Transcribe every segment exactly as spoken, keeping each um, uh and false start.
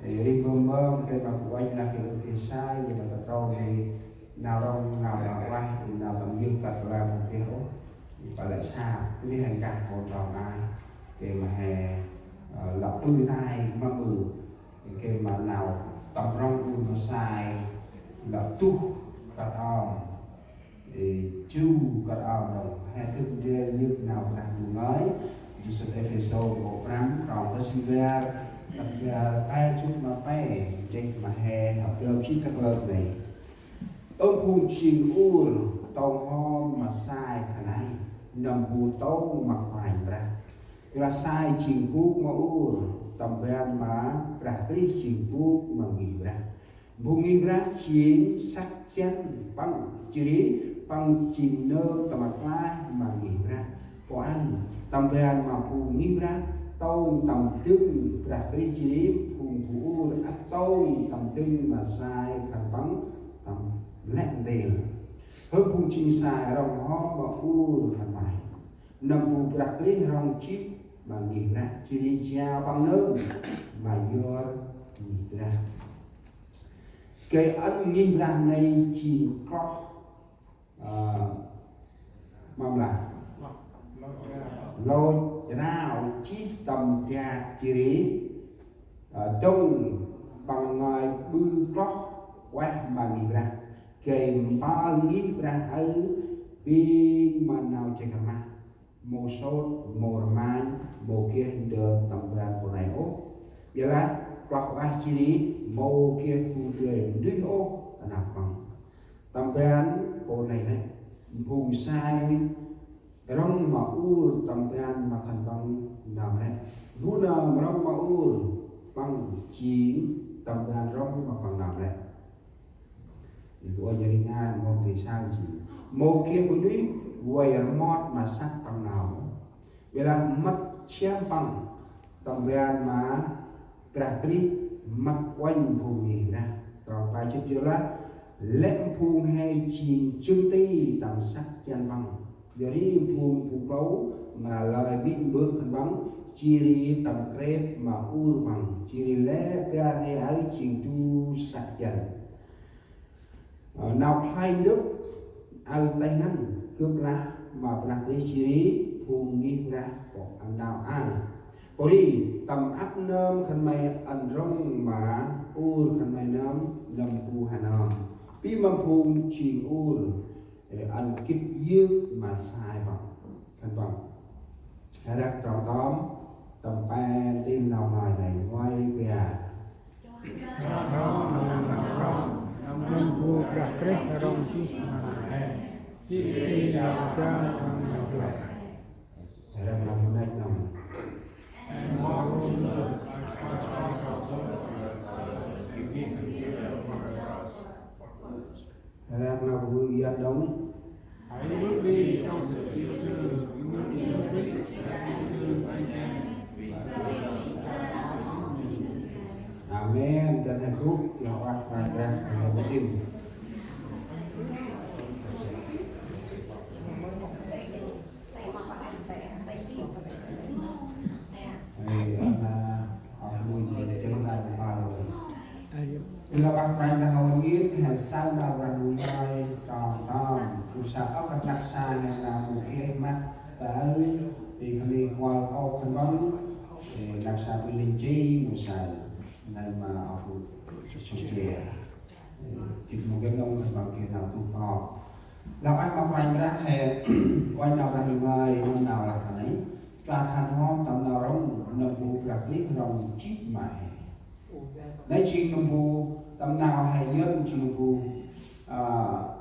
Ê, ri bơm bơm, kơt ma bu uănh lah kơt ŭch kơt sai, ê, ma ta trâu ri nau rŏng, nau ma ueh, ê, nau tâm yơk kơt la bu kơt ôh. Ê, pă lĕ sa, ri he nkah kon trâu nai. Kơt ma he, ơ, lăp pư tay, ma ƀư. Ê, kơt ma nau tâm rŏng ŭch ma sai, lăp tuh kơt om. Ê, chu kơt om rŏng, he tŭk ndrel yơk nau Brah Ndu ngơi. Ê, sŭt Êphêsô nkô̆ prăm, trong kơt sĭn bar, kơt bar pe jŭt ma pe, jêh ma he, hăp gơm jêh kơt lơm nây. Ơ phung jêng ur, tông hŏm ma sai khân ay, nâm bu tông ma Kôranh Brah. Yor lah sai jêng bôk ma ur, tâm ban ma Brah Krist jêng bôk ma ngih Brah. Phung ngih Brah jêng săk jăn păng, jêh ri păng jêng nơm tâm rklaih ma ngih Brah. Pô ăn tâm ban ma phung ngih Brah, tông tâm dâng Brah Krist jêh ri phung bu ur ăt tông tâm dâng ma sai khân păng tâm lĕ ntil. Hơ phung jêng sai rŏng hŏm ma ur khân may. Nâm bu Brah Krist rŏng jêh ma ngih Brah, jêh ri jao păng nơm ma yor ngih Brah. Kơt ăn ngih Brah nây jêng kloh, ơ, mâm lah. Lôch rao jêh tâm dak jêh ri, ơ, dŏng păng ngơi ƀư kloh ueh ma ngih Brah. Kơt mpơl ngih Brah aơ bêng ma nau jêng kơ mah. Mâu sôt, mâu rmanh, mâu geh ndơ tâm ban pô nây ôh. Ƀiălah, kloh ueh jêh ri, mâu geh bu dơi ndrih ôh ta năp păng. Tâm ban pô nây lĕ, phung sai rŏng ma ur tâm ban ma khân păng nơm lĕ. Bu nơm rŏng ma ur, păng jêng tâm ban rŏng ma păng nơm lĕ. Ê, bu uănh ri ngai mâu geh sai jêng. Mâu geh bu nuyh, vay rmot ma săk păng nau. Ƀiălah mât siăm păng, tâm ban ma Brah Krist, mât uănh phung ngih Brah. Trong pe jêh yor lah, lĕ phung he jêng jâng ti tâm săk jăn păng. Yor ri phung bu klâu, mra lơi bĭ mbơk khân păng, jêh ri tâm krêp ma ur păng, jêh ri lĕ bar ê aơ jêng du săk jăn. Ơ, nau khlay ndŭp aơ têh ngăn, gâp lah ma Brah Krist jêh ri phung ngih Brah pô ăn nau aơ. Pô ri, tâm ăp nơm khân may ăn rŏng ma ur khân may nơm, nâm bu he nơm. Bi ma phung jêng ur, ê, ăn gĭt yơk ma sai păng, khân păng. He răk trong tơm, tâm pe ntil nau ngơi nây, vay bar. Nâm bu Brah Krist rŏng jêh ma he. Jêh ri nau jao ma yor. He răk nau bu năch nâm. He răk nau bu yăt đŏng. Hãy bước đi trong sự yêu thương, như Đấng Christ đã yêu thương anh em. Amen. Dăn hên gŭ, lah ueh Kôranh Brah, lah ueh. Ê, ana, ơ, mui jêng jêng lai ma ba lô. Ê, lah ueh Kôranh Brah hên ngên, hên saơ nau Brah Ndu ngơi, trong tơm, gâp saơ âk kơt năk sa nây nau mâu geh măt, ta aơ, ê, khân may kuăl ôh khân păng, ê, năk sa ƀư linh chi, mâu saơ, nây ma ơ, sông che. Jêh mâu geh nông khân păng geh nau tuh pơk. Lah ueh ma Kôranh Brah he, uănh nau Brah Ndu ngơi, nâm nau lah khân ay. Tua than hom tâm nau rŏng, nâm bu Brah Krist rŏng jêh ma he. Nây jêng nâm bu tâm nau he yơn, jêng nâm bu, ơ,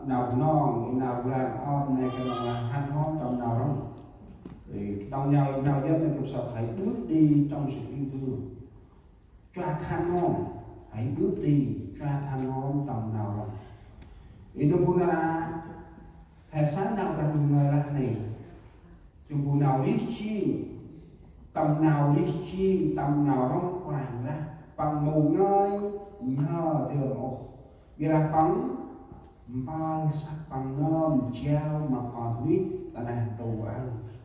nau nong, nau blang ơm, nây knŏng lah than hom tâm nau rŏng. Ê, tâm nau, nau yơn nây gâp saơ hãy bước đi trong sự yêu thương. Tua than hom, hãy bước đi, tua than hom tâm nau rŏng. Ê, nâm bu nar aơ, he saơ nau Brah Ndu ngơi lah nây. Nâm bu nau rêh jêng, tâm nau rêh jêng, tâm nau rŏng Kôranh Brah. Păng mâu ngơi nhhơ dơm ôh. Ƀiălah păng mpơl săk păng nơm jao ma kon bunuyh ta neh ntu aơ.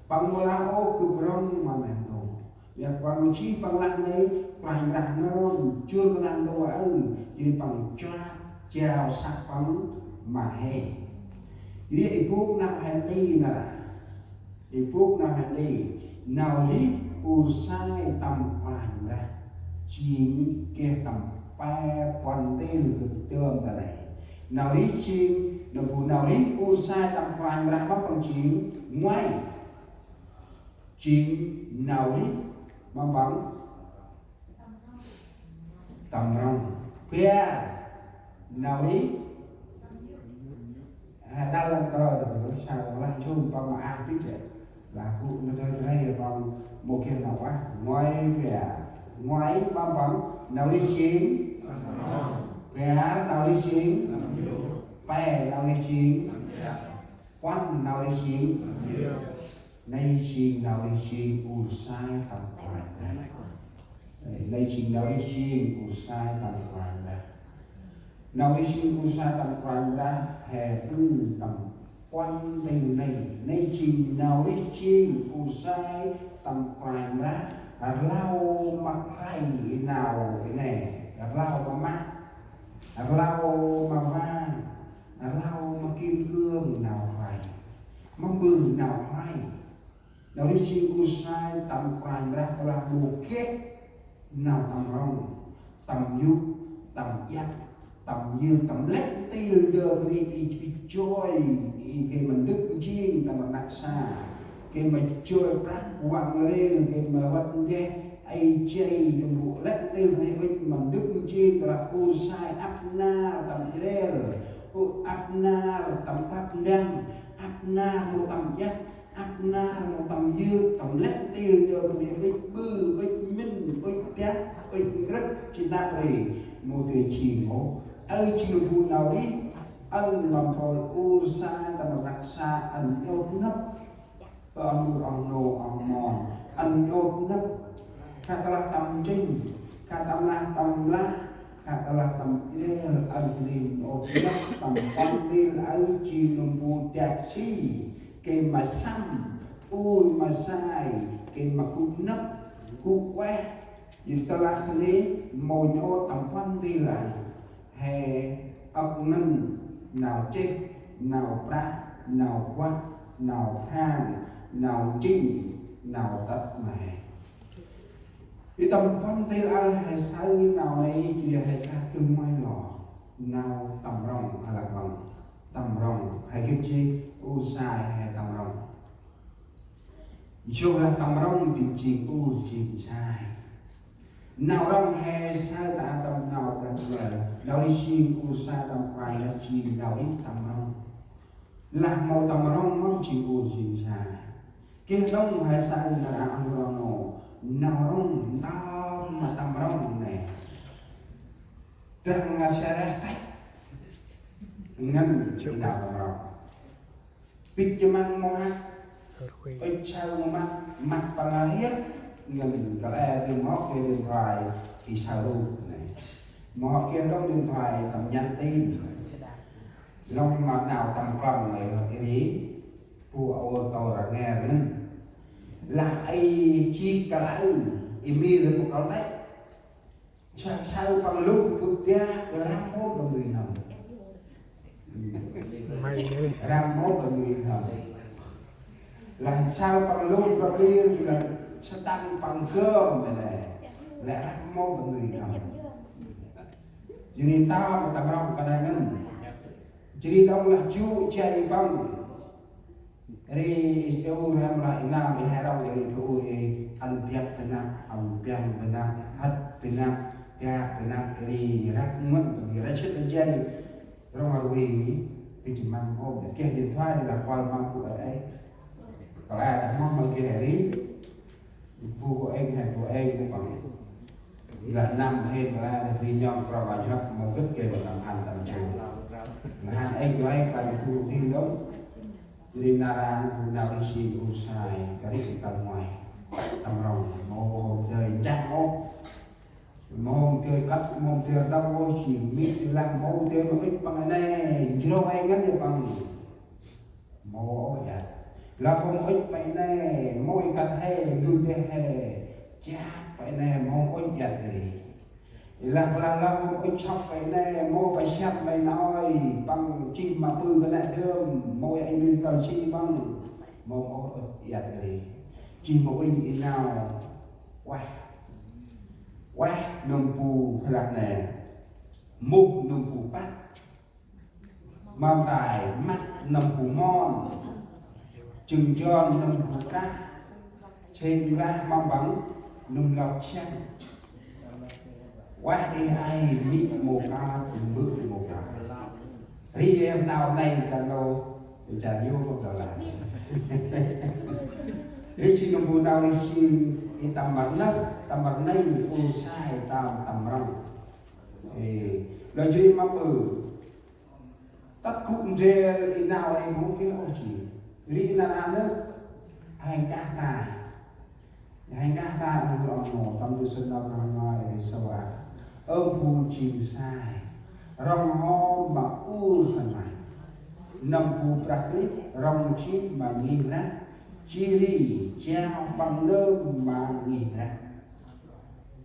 Păng mâu lah ôh gâp rŏng ma neh ntu. Ƀiălah păng jêh păng lah nây, Kôranh Brah nơm jŭr ta neh ntu aơ, jêh ri păng jao, jao săk păng ma he. Jêh ri i bôk nau he nti nar aơ. I bôk nau he nti, nau rêh ur sai tâm Kôranh Brah jêng geh tâm pe puăn ntil gâp dơm ta nây. Nau rêh jêng, nau bu nau rêh ur sai tâm Kôranh Brah mâm păng jêng, nguay. Jêng nau rêh mâm păng tâm rŏng. Bar, nau rêh, ha, đă lăm kơ, sa lah jŭm păng ma ah bĭch a. Lah gŭ ma dơi dơi păng mâu geh nau ah. Nguay bar. Nguay mâm păng nau rêh jêng. Bar, nau rêh jêng. Pe, nau rêh jêng. Puăn, nau rêh jêng. Nây jêng nau rêh jêng ur sai tâm Kôranh Brah. Nây jêng nau rêh jêng ur sai tâm Kôranh Brah. Nau rêh jêng ur sai tâm Kôranh Brah he ƀư tâm puăn ntil nây. Nây jêng nau rêh jêng ur sai tâm Kôranh Brah. Rlau ma khlay nau i nây. Rlau ma mah. Rlau ma vang. Rlau ma kim cương nau khlay. Ma ƀư nau khlay. Nau rêh jêng ur sai tâm Kôranh Brah, tơlah mâu geh nau tâm rŏng, tâm yô̆, tâm iăt, tâm yơk, tâm lĕ ntil ndơ kơt nđa i, i joi, i gay ma ndâk njêng tâm rnăk sa, gay ma joi prăk văng rêl, gay ma văt ndeh, ay jay, tâm bu lĕ ntil kơt nđa ŭch ma ndâk njêng, tơlah ur sai ăp nar tâm jrel, ŭch ăp nar tâm klăp ndăm, ăp nar mâu tâm iăt, ăp nar mâu tâm yơk, tâm lĕ ntil ndơ kơt nđa ŭch ƀư, ŭch mĭn, ŭch dak, ŭch ngrăk, jêh năp ri, mâu dơi jêng ôh. Aơ jêng bu nau rêh, ăn ma mpôl ur sai tâm rnăk sa, ăn iôt nâp ơ mur oh nô oh mon, ăn iôt nâp. Khă tơlah tâm njêng, khă tơlah tâm lah, khă tơlah tâm jrel, ăn kơt nđa iôt nâp tâm puăn ntil aơ jêng nơm bu dak si. Gay ma săm, ur ma sai, gay ma gŭ nâp, gŭ ueh. Jêh ri tơlah kơt nđa mâu njôt tâm puăn ntil lah, he âk ngăn, nau chih, nau prăk, nau kuăk, nau khan, nau njêng, nau tât ma he. Ri tâm puăn ntil aơ he saơ nau nây, jêh ri he kah gŭ nguay lor. Nau tâm rŏng, a lah păng tâm rŏng, he gĭt jêh ur sai he tâm rŏng. Yô̆ lah tâm rŏng dâng jêng ur jêng sai. Nau rŏng he saơ ta tâm nau Brah Ndu, nau rêh jêng ur sai tâm Kôranh Brah jêng nau rêh tâm rŏng. Lah mâu tâm rŏng mâu jêng ur jêng sai. Geh đŏng he saơ nar aơ ăn rŏng nô, nau rŏng tâm ma tâm rŏng nê. Drăng ngăn sa reh têk. Ngăn nau tâm rŏng. Bĭch jơmăng mâu hăt. Ŭch saơ mâu măt, măt păng hăt. Ngăn kăl e dơm hŏk geh điện thoại, i saơ rup nê. Mâu hŏk geh đŏng điện thoại tâm nhắn tin. Lŏng ma nau tâm klŏng nê hŏk i ri. Bu ôr tô ra nge ngăn. Lah i jik kăl e, i mir mâu kăl têk. Sa, saơ păng lŭ bơ̆ dak, răm mâu tâm nuih n'hâm. Răm mâu tâm nuih n'hâm. Lah saơ păng lŭ bơ̆ lir, jêh lah satan păng gơm nê. Lah răm mâu tâm nuih n'hâm. Jêh ri ta ma tâm rŏng kơt nđa ngăn. Jêh ri đŏng lah jŭ jay păng. Ri i tu ram lah i nam i he rŏng i tu i ăn biăp bơnăp, ăn biăp bơnăp, hăt bơnăp, gak bơnăp, ri răk ngăn, ri răk sĭt jay. Rŏng rui, i jơmăng hôm, geh điện thoại ri lah kuăl măng bu êng. Kăl e dah măng măng geh ri, bu êng he bu êng bu păng. Lah năm hên kăl e dah ri nhŏng krong a nhŏk mâu gĭt geh mâu tâm hăn tâm jay. Lah hăn êng jay kăl e bu tin đŏng. Jêh ri nar aơ bu nau rêh jêng ur sai, kơt nđa tâm nguay, tâm rŏng, mâu hôm dơi njăk ôh. Mâu hôm dơi kăt, mâu hôm dơi rđăp ôh, jêng mĭt lah mâu dơi ma ŭch păng nê, njrô he ngăn dơi păng. Mâu ôh ya. Lah mâu ŭch păng nê, mâu i kăt he, ndŭl deh he, jăk Ê nê mâu ŭch iăt ri. Lah, lah, lah mâu ŭch sŏk ê nê mâu pa siăm may nôi păng chih ma ƀư kơt nê dơm mâu ê nư kơl si păng mâu mâu ŭch iăt ri. Chih ma uănh i nau ueh. Ueh nâm bu lah nê. Muh nâm bu păt. Mâm tay măt nâm bu mon. Jâng jon nâm bu krah. Sên vah mâm păng nâm lok siăng. Ueh ê ai mĭ mô ka, mbơ̆ mô ka. Ri ê nau nây kăn lô, char yô mâm đau lah. Ri si nâm bu nau ri si ê tâm măr năr, tâm măr nây, u sai tâm tâm răng. Ê, lơ jri mâm ư. Tât gŭ ndrel i nau ri mâu geh ôh jêng. Ri i nau nơh. Hên kah tay. Hên kah tay ơ bu ŏk nô tâm du sĭn nau răng ngai ri sâu a. Ơ bu jêng sai. Rŏng hŏm ma ur khân may. Nâm bu prăk rêh rŏng jêh ma ngih rah. Jêh ri jao păng nơm ma ngih rah.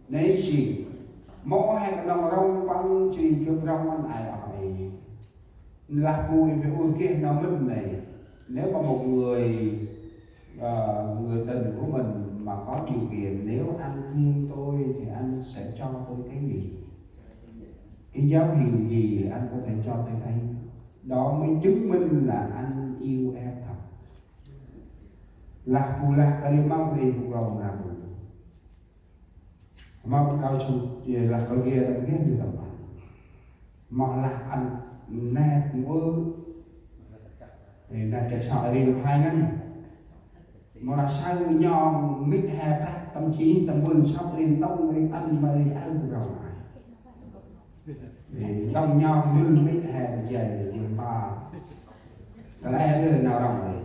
Nê jêng. Mâu he knŏng rŏng păng jêh ri gâp rŏng ăn ai ôh ê. Lah bu ê bi ur geh nau mĭn nê. Nếu mà một người, ờ, người tình của mình mà có điều kiện, nếu anh yêu tôi thì anh sẽ cho tôi cái gì? Cái dấu hiệu gì anh có thể cho tôi thấy? Đó mới chứng minh là anh yêu em thật. Lah bu lah kơt ri mâm ri bu rŏng nau bu. Mâm đau sung, ê, lah kơt geh, đau geh di tâm păng. Mâm lah ăn nét mơ. Ê, nét kơ sŏ ri nau hai ngăn. Mâm lah saơ nhŏng mĭt he prăk tâm jêh tâm bŭn sŏk ri ntŭng ri ăn ma ri aơ bu rŏng ai. Ê, ntŭng nhŏng mĭt he ta jay ri mpa. Kăl e dơi nau rŏng ri.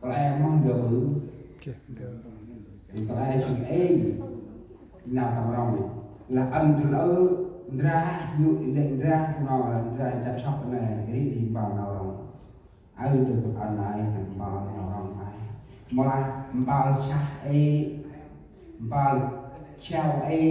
Kăl e mâm ndơ ƀư. Ê, kăl e jêng ê. Nau tâm rŏng. Lah ăn dŭl ơ ndra, yô̆ i lĕ ndra, nau lah ndra chăp sŏk nê, ri ri mpal nau rŏng. Aơ dơi ăn ai, nau mpal nau rŏng ai. Mâu lah mpal sah ê, mpal siau ê,